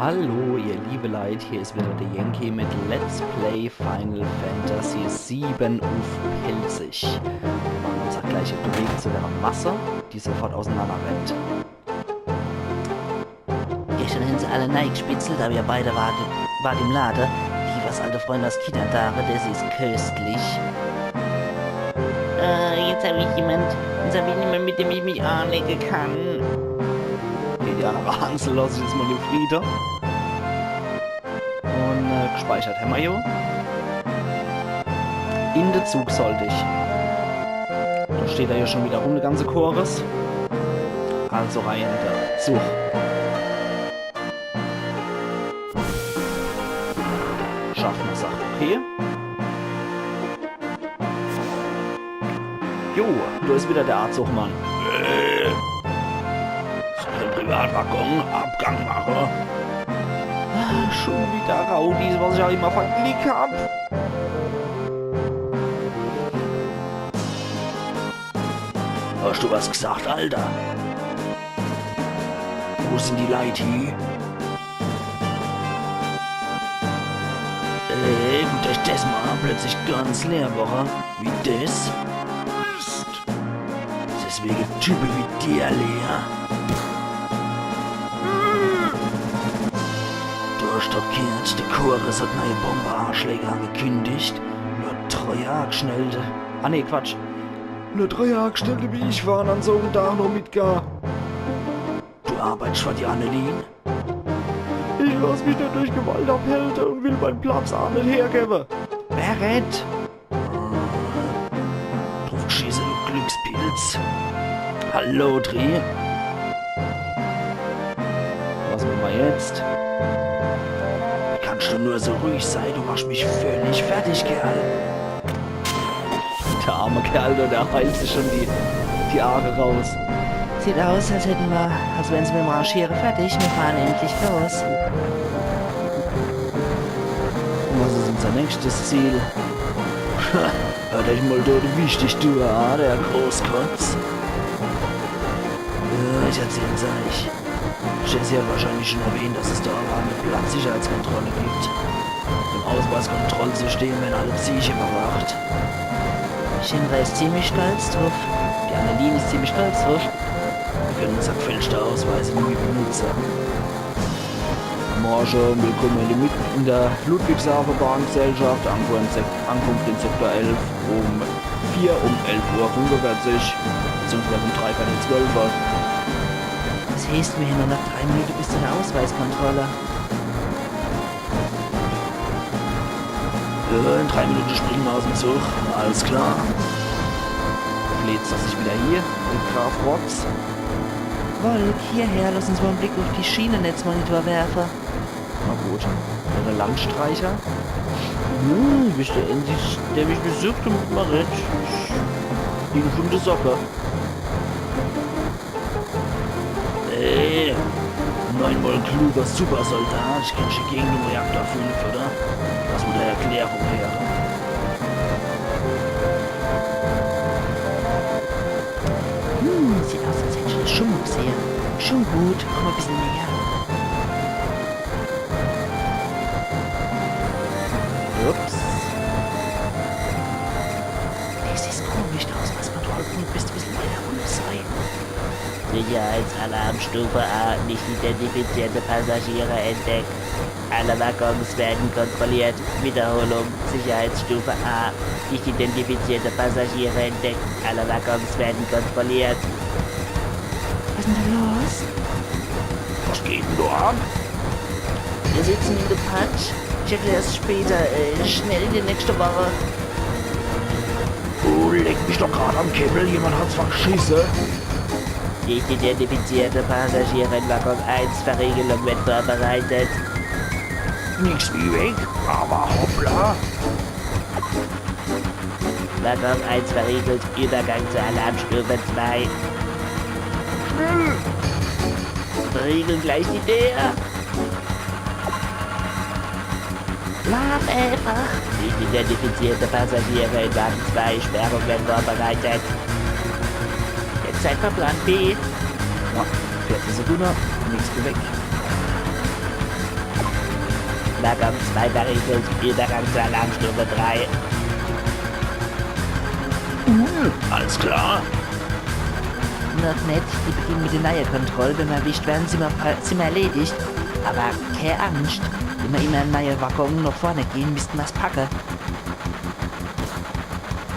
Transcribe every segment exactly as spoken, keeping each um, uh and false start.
Hallo, ihr liebe Leit, hier is wieder der Yankee mit Let's Play Final Fantasy sieben uff Pälzisch. Mir machen uns aa gleich uff de Weg zu der Masse, die sofort ausenanner rennt. Geschdern hän se alle nei gspitzelt, awwer ihr beide wart, wart im Lade. Die, was alte Freunde aus Kindertage, des is köstlich. Äh, jetzt hab ich jemand, jetzt hab ich niemand, mit dem ich mich anlege kann. Okay, die annere Hansel loss ich jetzt mol in Friede. Un, äh, gspeichert hämmer jo. In de Zug sollt ich. Do steht er jo schun wieder rum, de ganze Chores. Also rein in de Zug. Schaffner Sach, okay. Jo, do is wieder de Aazugmann. Äh, is des en Privatwaggon? Abgang mache. Ah, schun wieder Rowdies, was ich aa immer fer Glick hab. Hasch du was gsacht, Alter? Wo sin die Leit hie? Äh, guckt eich des mol an, plötzlich ganz leer worre. Wie des? Mist! Des is wege Type wie dir leer. Du hasch doch gheert, de Chores hot neie Bombeaaschläge angekündigt. Nur drei Aageschnellte. Ah nee, Quatsch. Nur drei Aageschnellte wie ich ware an so em Daach noch mit do. Du arbeitscht fer die Annelien? Ich loss mich net durch Gewalt abhalte un will mein Platz aa net hergewwe. Barret! Druff gschisse, du Glückspilz. Hallo, Tri. Was mache mer jetzt? Wie kannscht du nur so ruhig sei? Du machscht mich völlig fertig, Kerl. Der arme Kerl, der, der heilt sich schun die, die Aare raus. Sieht aus, als hätte mer, als wären se mit em Rangiere fertig. Mir fahre endlich los. Un was is unser nächschtes Ziel? Hört eich mol do de wichtig Dude an, der Großkotz. Ja, ich erzähl's eich. Jesse hat wahrscheinlich schun erwähnt, dass es do aa e Platzsicherheitskontrolle gibt. Im Ausweiskontrollsystem werre alle Ziech überwacht. Shinra is ziemlich stolz druff. Die Annelien is ziemlich stolz druff. Mir kenne unser gfälschte Ausweis nimmi benutze. Moin, willkomme in de Mit-, in de Ludwigshafe Bahngesellschaft. Ankunft in Sek-, Ankunft in Sektor elf um vier um elf Uhr fünfundvierzig, beziehungsweise um drei Viertel zwölf. Des heeßt, mir hän nur noch drei Minute bis zu de Ausweiskontrolle. Ja, in drei Minute springe mer aus em Zug. Alles klar. Hoffentlich is des widder hie in Graf Rotz. Wolk, hierher, loss uns mol en Blick uff die Schienenetzmonitor werfe. Na gut. Oder Landstreicher? Hm, bischt der Einzige, der mich besucht un mit mer redt? Wie e gschunde Socke. Ey, neunmal kluger Supersoldat, ich kenn dich gegen den Reaktor fünf, oder? Das muss e Erklärung her. Hm, sieht aus, als hätt ich das schon mal gesehen. Schon gut, komm mal ein bisschen näher. Ups. Das sieht komisch aus, was man da unten bist, ein bisschen näher runter sein. Sicherheitsalarm Stufe A, nicht identifizierte Passagiere entdeckt. Alle Waggons werden kontrolliert. Wiederholung, Sicherheitsstufe A, nicht identifizierte Passagiere entdeckt. Alle Waggons werden kontrolliert. Was ist denn da los? Was geht denn da ab? Wir sitzen in der Patsch. Ich erklär's später. Äh, schnell in die nächste Wache. Oh, leck mich doch grad am Kämmel. Jemand hat's verschisse. Nicht identifizierte Passagiere in Waggon eins. Verriegelung wird vorbereitet. Nix wie weg, aber hoppla. Waggon eins verriegelt. Übergang zur Alarmstufe zwei. Schnell! Verriegeln gleich die Tür. Lauf einfach. Nicht identifizierte Passagiere in Wagen zwei. Sperrung wird vorbereitet. Jetzt Zeit für Plan B. Ja, vierte Sekunde. Nix wie weg. Waggon zwei verriegelt, Übergang zur Alarmstufe drei. Uh, alles klar? Noch net, die beginnen mit der neie Kontroll. Wenn mer erwischt werden, sin mer, pa- sin mer erledigt. Aber kee Angst, wenn mer immer en neie Waggon noch vorne gehen, missten mer's packe.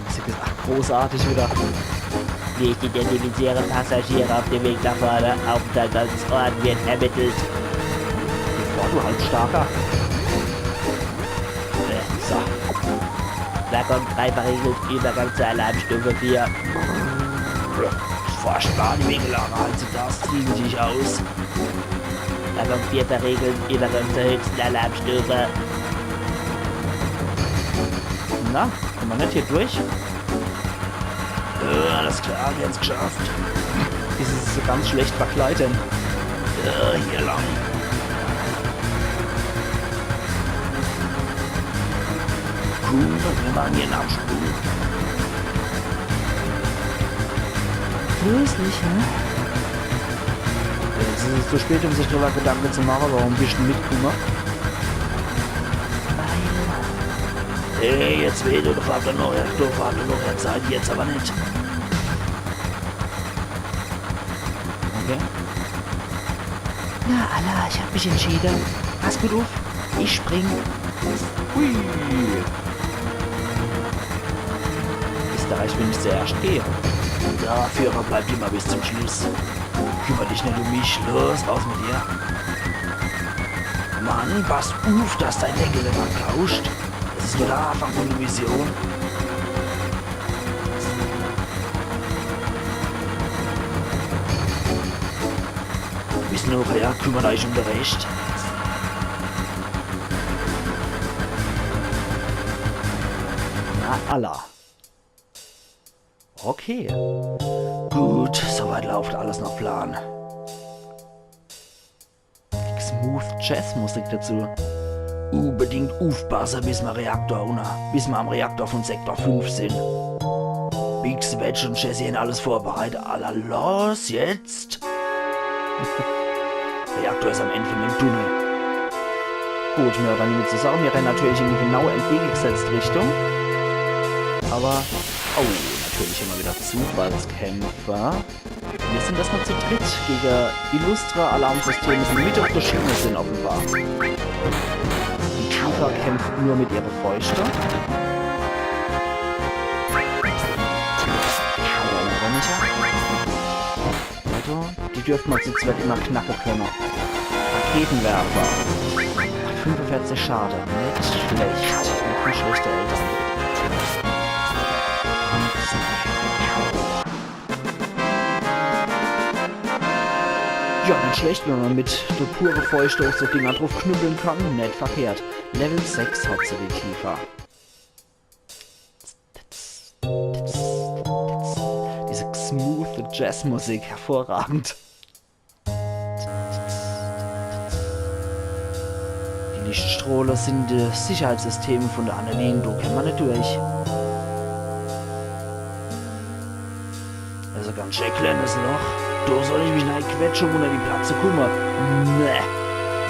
Musik is ach großartig wieder. Wichtig, identifiziere Passagiere auf dem Weg nach vorne. Aufenthaltsort wird ermittelt. Boah, du halt starker. Äh, so. Waggon drei verriegelt, Übergang zur Alarmstufe vier. Furchtbar, die Winkelalarme, also das ziehen sich aus. Waggon vier verriegelt, Übergang zur höchsten Alarmstufe. Na, kommen mer net hier durch? Ja, alles klar, wir haben's geschafft. Dieses is so ganz schlecht verkleidet. Ja, hier lang. Cool, wir machen hier en Absprung. Grüß dich, hä? Jetzt is es zu spät, um sich drüber Gedanken zu machen, warum bist du mitgekommen? Hey, jetzt weh, du Vater noch, du Vater noch, jetzt halt, jetzt aber net. Okay. Na, alla, ich hab mich entschieden. Pass gut auf, ich spring. Hui. Österreich will nicht zuerst gehen. Der Führer bleibt immer bis zum Schluss. Kümmer dich net um mich. Los, raus mit dir. Mann, pass auf, dass dein Deckel net abkauscht. Das is nur der Anfang von der Mission. Bis nachher, kümmert euch um den Rest. Na, alla. Okay. Gut, soweit läuft alles nach Plan. Smooth Jazzmusik dazu. Unbedingt aufpassen, bis mer Reaktor unter, bis mer am Reaktor von Sektor fünf sin. Biggs, Wedge und Jesse hän alles vorbereitet. Alla los, jetzt. Reaktor is am End von dem Tunnel. Gut, mir rennen jetzt zusammen. Mir rennen natürlich in die genau entgegengesetzte Richtung. Aber, oh, natürlich immer wieder Zufallskämpfer. Wir sind erstmal zu dritt gegen illustre Alarmsysteme, die mit auf der Schiene sind offenbar. Die Tifa kämpft nur mit ihren Fäusten. Oder nicht? Also, die dürfte man zu zweit immer knacken können. Raketenwerfer. Macht fünfundvierzig Schaden. Nicht schlecht. Nicht schlechte Eltern. Ja, net schlecht, wenn man mit de pure Fäuscht uff so Dinger druffknüppeln kann. Net verkehrt. Level sechs hat se, die Tifa. Diese smooth Jazzmusik, hervorragend. Die Lichtstrahle sind die Sicherheitssysteme von der Annelien, do kämmer net durch. Also ganz schön kleines Loch. Do soll ich mich nei quetschen, um unter die Platt zu kumme. Nee.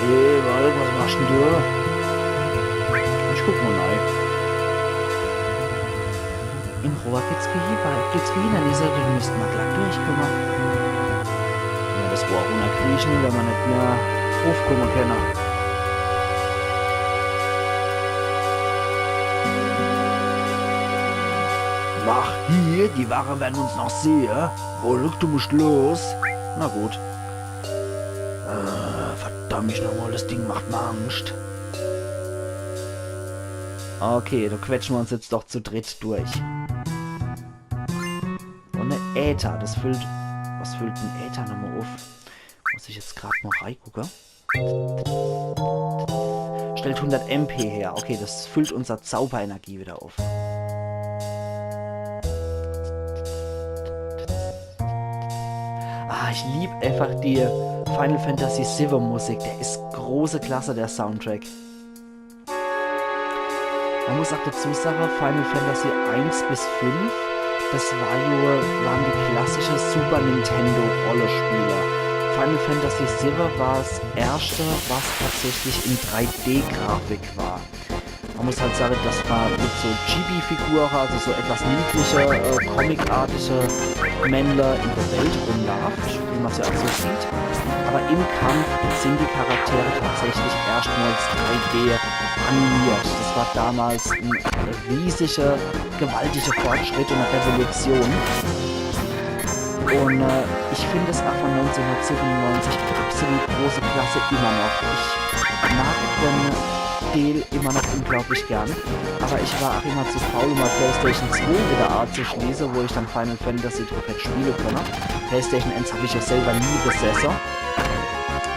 Ey, Wolk, was machst denn du? Ich guck mal nei. Im Rohr gibt's kee Hinwe-, gibt's kee Hindernisse, do müsst mer glatt durchkumme. Ja, das Rohr runnerkrieche, wenn mer net mehr uffkumme kenne. Mach hier, die Wache werden uns noch sehe. Wolk, du musst los. Na gut. Äh, verdammt mich nochmal, das Ding macht mer Angst. Okay, do quetsche mer uns jetzt doch zu dritt durch. Und e Äther, das füllt, was füllt en Äther nochmal uff? Muss ich jetzt grad mal reigucke. Stellt hundert M P her. Okay, das füllt unser Zauberenergie wieder uff. Ah, ich lieb einfach die Final Fantasy siwwe Musik. Der is große Klasse, der Soundtrack. Man muss auch dazu sagen, Final Fantasy eins bis fünf, das war jo, waren die klassische Super Nintendo Rollenspiele. Final Fantasy siwwe war das erste, was tatsächlich in drei D-Grafik war. Man muss halt sagen, dass man mit so Chibi-Figuren, also so etwas niedliche, äh, comicartige Männler in der Welt rumläuft, wie man es ja auch so sieht. Aber im Kampf sind die Charaktere tatsächlich erstmals drei D animiert. Das war damals ein riesiger, gewaltiger Fortschritt und eine Revolution. Und äh, ich finde es auch von neunzehnhundertsiebenundneunzig absolut große Klasse immer noch. Ich mag den Deel immer noch unglaublich gern, aber ich war auch immer zu faul, um mal PlayStation zwei wieder anzuschließen, wo ich dann Final Fantasy komplett spielen könne. PlayStation eins habe ich ja selber nie besessen.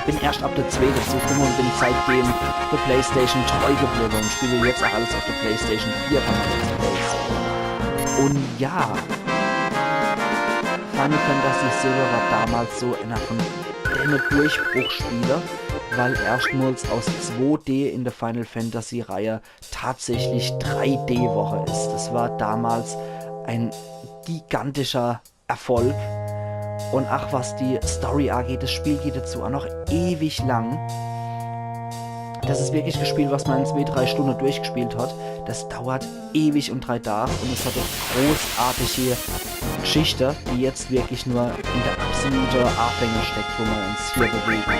Bin erst ab der zwei dazu gekommen und bin seitdem der PlayStation treu geblieben und spiele jetzt auch alles auf der PlayStation vier von Let's Plays. Und ja, Final Fantasy siwwe war damals so einer von denne Durchbruchspiele, weil erstmals aus zwei D in der Final Fantasy Reihe tatsächlich drei D worre ist. Das war damals ein gigantischer Erfolg. Und ach, was die Story angeht, das Spiel geht dazu auch noch ewig lang. Das ist wirklich ein Spiel, was man in zwei, drei Stunden durchgespielt hat. Das dauert ewig und drei Tage und es hat eine großartige Geschichte, die jetzt wirklich nur in der absoluten Anfänge steckt, wo wir uns hier bewegen.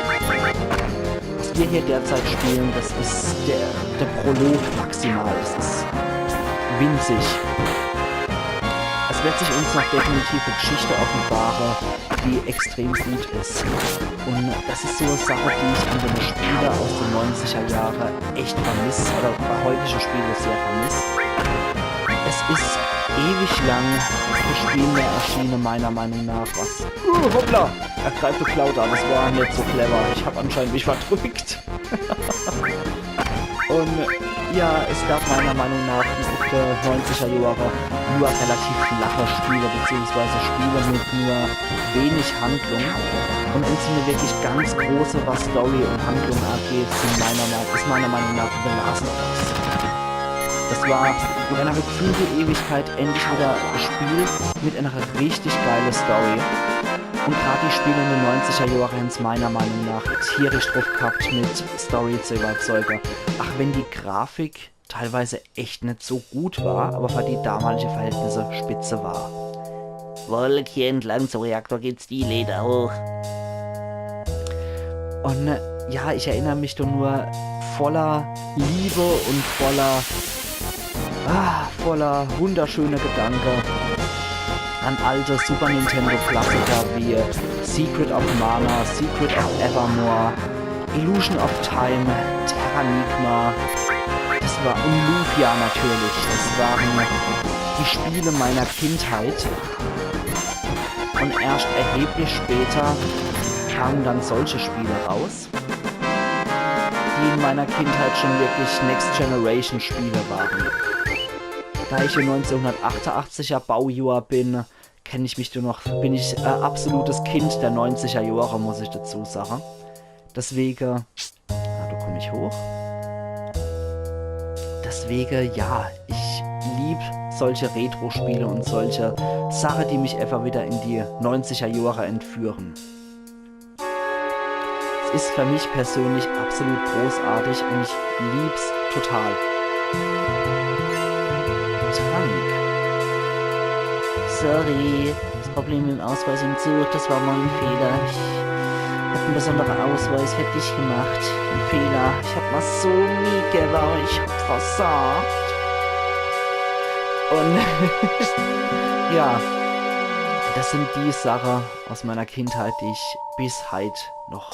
Was wir hier derzeit spielen, das ist der, der Prolog maximal. Das ist winzig. Es wird sich uns noch definitiv eine Geschichte offenbaren, die extrem gut ist. Und das ist so eine Sache, die ich an den Spielen aus den neunziger Jahren echt vermisse, oder bei heutigen Spielen sehr vermisse. Es ist ewig lang kein Spiel mehr erschienen, meiner Meinung nach, was... Uh, hoppla! Er greift die Cloud an, das war nicht so clever. Ich habe anscheinend mich verdrückt. Und ja, es gab meiner Meinung nach in den neunziger Jahren nur relativ flache Spiele, beziehungsweise Spiele mit nur wenig Handlung. Und einzelne wirklich ganz große, was Story und Handlung angeht, sind meiner, Me- ist meiner Meinung nach The Last of Us. Das war nach einer gefühlten Ewigkeit endlich wieder ein Spiel mit einer richtig geilen Story. Und gerade die Spiele in den neunziger Jahren haben es meiner Meinung nach tierisch drauf gehabt, mit Story zu überzeugen. Ach wenn die Grafik teilweise echt nicht so gut war, aber für die damalige Verhältnisse spitze war. Wolke entlang zum Reaktor geht's die Leiter hoch. Und äh, ja, ich erinnere mich doch nur voller Liebe und voller, ah, voller wunderschöner Gedanke an alte Super Nintendo Klassiker wie Secret of Mana, Secret of Evermore, Illusion of Time, Terranigma, das war, und Lufia natürlich. Das waren die Spiele meiner Kindheit. Und erst erheblich später kamen dann solche Spiele raus, die in meiner Kindheit schon wirklich Next Generation Spiele waren. Da ich ja neunzehnhundertachtunachtzig Baujahr bin, kenne ich mich doch noch, bin ich äh, absolutes Kind der neunziger Jahre, muss ich dazu sagen. Deswegen, na, da komme ich hoch. Deswegen, ja, ich lieb solche Retro-Spiele und solche Sachen, die mich einfach wieder in die neunziger Jahre entführen. Es ist für mich persönlich absolut großartig und ich lieb's total. Trank. Sorry, das Problem mit dem Ausweis im Zug, das war mein Fehler. Ich hab einen besonderen Ausweis für dich gemacht. Ein Fehler. Ich hab mal so Mühe gegeben, aber ich hab versagt. Und ja, das sind die Sachen aus meiner Kindheit, die ich bis heute noch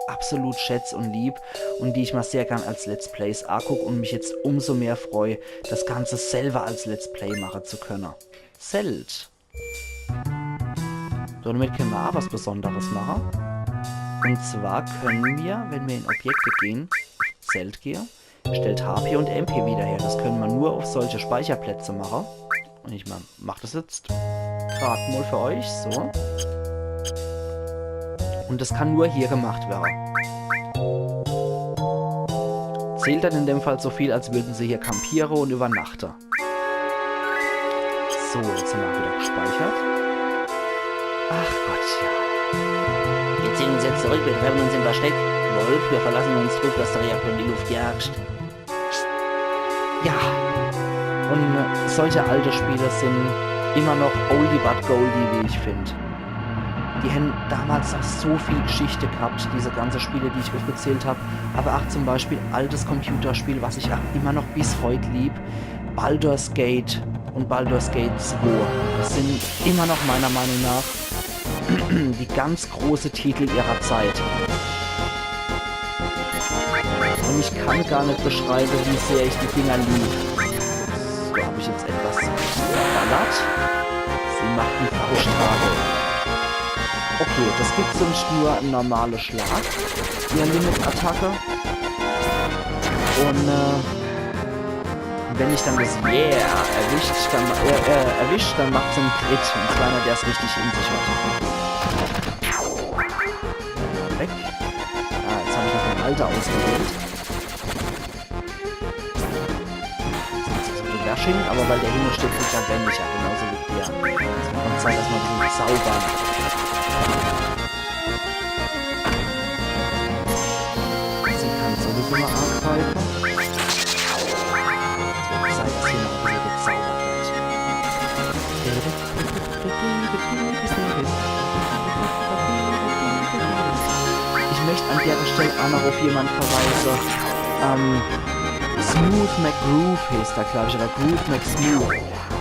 absolut schätze und lieb und die ich mir sehr gern als Let's Plays anguck und mich jetzt umso mehr freue, das Ganze selber als Let's Play machen zu können. Zelt. Damit können wir auch was Besonderes machen. Und zwar können wir, wenn wir in Objekte gehen, Zelt gehe, stellt H P und M P wieder her. Das können wir nur auf solche Speicherplätze machen. Und ich ma- mach das jetzt grad mal für euch, so. Und das kann nur hier gemacht werden. Zählt dann in dem Fall so viel, als würden sie hier campieren und übernachten. So, jetzt haben wir wieder gespeichert. Ach Gott, ja. Ziehen uns jetzt zurück, wir treffen uns im Versteck. Wolf, wir verlassen uns drauf, dass der Reaktor in die Luft jagst. Ja, und solche alte Spiele sind immer noch oldie but goldie, wie ich find. Die haben damals noch so viel Geschichte gehabt, diese ganze Spiele, die ich aufgezählt hab. Aber auch zum Beispiel altes Computerspiel, was ich auch immer noch bis heute lieb, Baldur's Gate und Baldur's Gate zwei. Das sind immer noch meiner Meinung nach die ganz große Titel ihrer Zeit. Und ich kann gar nicht beschreiben, wie sehr ich die Dinger lieb. Da hab ich jetzt etwas verballert. Sie macht einen Fausthagel. Okay, das gibt sonst nur einen normalen Schlag. Ihr Limit-Attacke. Und äh, wenn ich dann das Yeah erwischt, dann, äh, äh, erwischt, dann macht sie einen Crit. Und zwar einer, der es richtig in sich hat. Weg. Ah, jetzt hab ich noch den Alter ausgewählt. Jetzt macht's so viel Dashing, aber weil der hinne steht, kriegt er weniger. Genauso wie der. Jetzt wird noch Zeit, dass wir ein bisschen zaubern. Sie kann sowieso nur angreifen. Es wird Zeit, dass hier noch ein bisschen gezaubert wird. Ich möchte an der Stelle auch noch auf jemand verweisen. Ähm, Smooth McGroove heißt er, glaube ich, oder Groove McSmooth.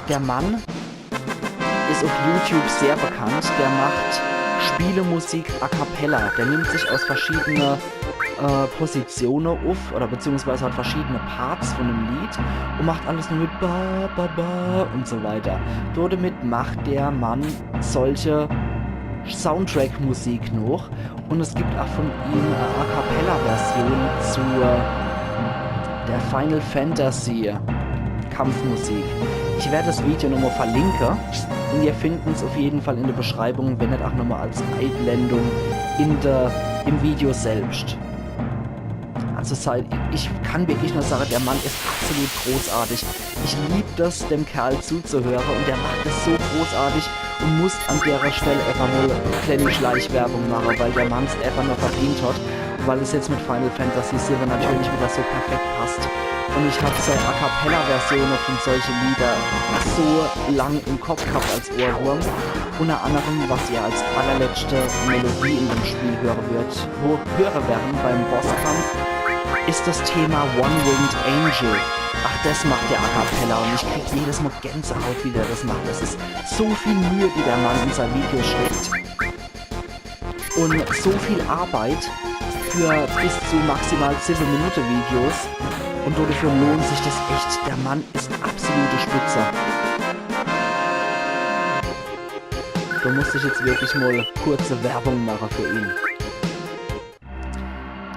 Der Mann ist auf YouTube sehr bekannt. Der macht Spielemusik a cappella. Der nimmt sich aus verschiedene äh, Positionen auf oder beziehungsweise hat verschiedene Parts von einem Lied und macht alles nur mit ba, ba, ba und so weiter. Damit macht der Mann solche Soundtrack-Musik noch. Und es gibt auch von ihm eine A-Cappella-Version zu äh, der Final Fantasy Kampfmusik. Ich werde das Video nochmal verlinken und ihr findet es auf jeden Fall in der Beschreibung, wenn nicht auch nochmal als Einblendung in der, im Video selbst. Also sei, ich kann wirklich nur sagen, der Mann ist absolut großartig. Ich lieb das, dem Kerl zuzuhören, und der macht es so großartig und muss an der Stelle einfach mal eine kleine Schleichwerbung machen, weil der Mann es einfach nur verdient hat, weil es jetzt mit Final Fantasy sieben natürlich wieder so perfekt passt. Und ich hab sei A-Cappella-Version von solchen Lieder so lang im Kopf gehabt als Ohrwurm. Unter anderem, was ihr als allerletzte Melodie in dem Spiel hören wird, ho- hören werden beim Bosskampf, ist das Thema One Winged Angel. Ach, das macht der A-Cappella und ich krieg jedes Mal Gänsehaut, wie der das macht. Das ist so viel Mühe, die der Mann in sein Video steckt. Und so viel Arbeit für bis zu maximal sieben Minuten Videos. Und dafür lohnt sich das echt. Der Mann ist absolute Spitze. Da musste ich jetzt wirklich mal kurze Werbung machen für ihn.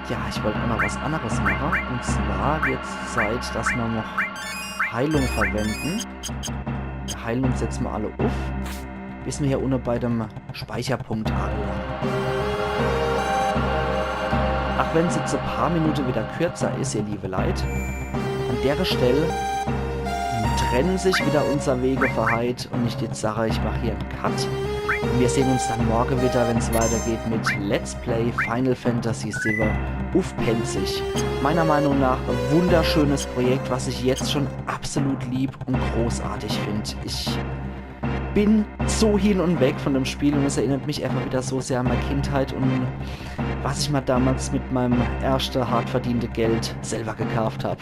Ja, ich wollte auch noch was anderes machen. Und zwar wird's Zeit, dass wir noch Heilung verwenden. Wir heilen uns jetzt mal alle auf, bis wir hier unten bei dem Speicherpunkt anlangen. Auch wenn's jetzt ein paar Minuten wieder kürzer ist, ihr liebe Leute, an der Stelle trennen sich wieder unsere Wege für heut und ich jetzt sage, ich mache hier einen Cut. Und wir sehen uns dann morgen wieder, wenn's weitergeht mit Let's Play Final Fantasy sieben auf Pälzisch. Meiner Meinung nach ein wunderschönes Projekt, was ich jetzt schon absolut lieb und großartig finde. Ich bin so hin und weg von dem Spiel und es erinnert mich einfach wieder so sehr an meine Kindheit und was ich mir damals mit meinem ersten hart verdiente Geld selber gekauft habe.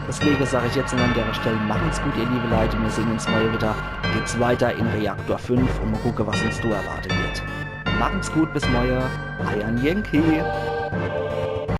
Deswegen sage ich jetzt an der Stelle, machen's gut, ihr liebe Leute, wir sehen uns morgen wieder. Geht's weiter in Reaktor fünf und mal gucken, was uns da erwarten wird. Machen's gut, bis morgen, euer Yankee.